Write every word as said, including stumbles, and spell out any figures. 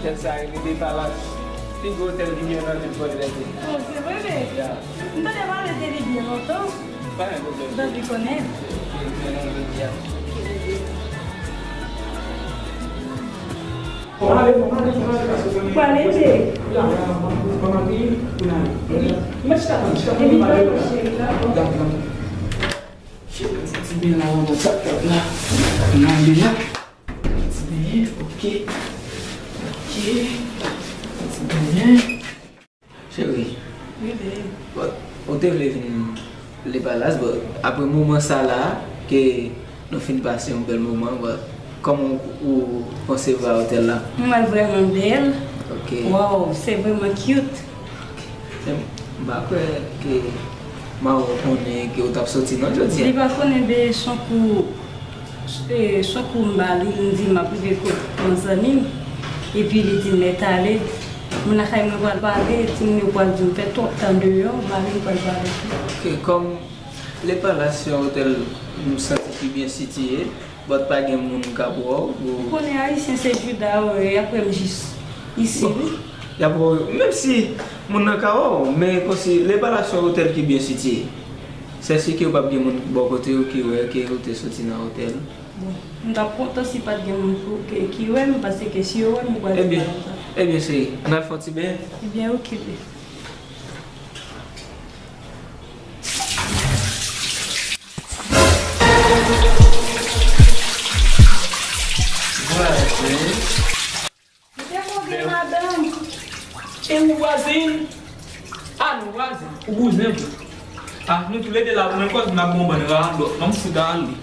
Otèl sa a rele Le Palace. Pi gwo otèl ki gen nan vil Pòdepè. Oh, se vre, men. Ya. M tande pale de li byen lontan. Pa gen pwoblèm. M t anvi konnen. Li gen nan jodi a. Pwale de. Epi, cheri, la. Cheri, ti byen la, la. Ti byen, ok. Ok. Ti byen. Cheri. Wi, babe. Bon, ou te vle vin Le Palace, bon, apre moman sa la, ke nou fin pase yon bèl moman, bon, kòman ou, ou konsevwa otèl la? Mwen vrèman bèl. Ok. Wow, se vrèman cute. Ok. Men, m pa kwè ke Mawon konnen ke ou t ap soti non jodi a. Li pa konnen, be, son kou, e, son kou m ba li, m di m ap rive kot yon zanmi m, epi li di m lè tale. Moun lakay mwen pral pale, timoun yo pral di m fè twòp tan deyò, m pa vin pral pale tou. Ok, kòm Le Palace se yon otèl m santi ki byen sitiye, but pa gen moun k ap wè w, ou konnen Ayisyen se jouda yo ye, y ap wè m jis isi, wi. Y ap wè w, menm si moun nan ka wè w, men kòmsi Le Palace se yon otèl ki byen sitiye. Se si ke w p ap gen moun bò kote w ki wè ke ou te soti nan otèl. Bon, m t ap kontan si pa t gen moun pou, ki, ki wè m, paske si yo wè m, yo pral di bagay sa. Ebyen, cheri, ann al fè yon ti benyen. Ebyen, okipe. Vwazin. Misye kote madanm. E ou vwazin? A nou vwazin. Ou bouzen pou. A, nou toulede la pou menm kòz, n ap bon bann radòt. Ban m fout ale.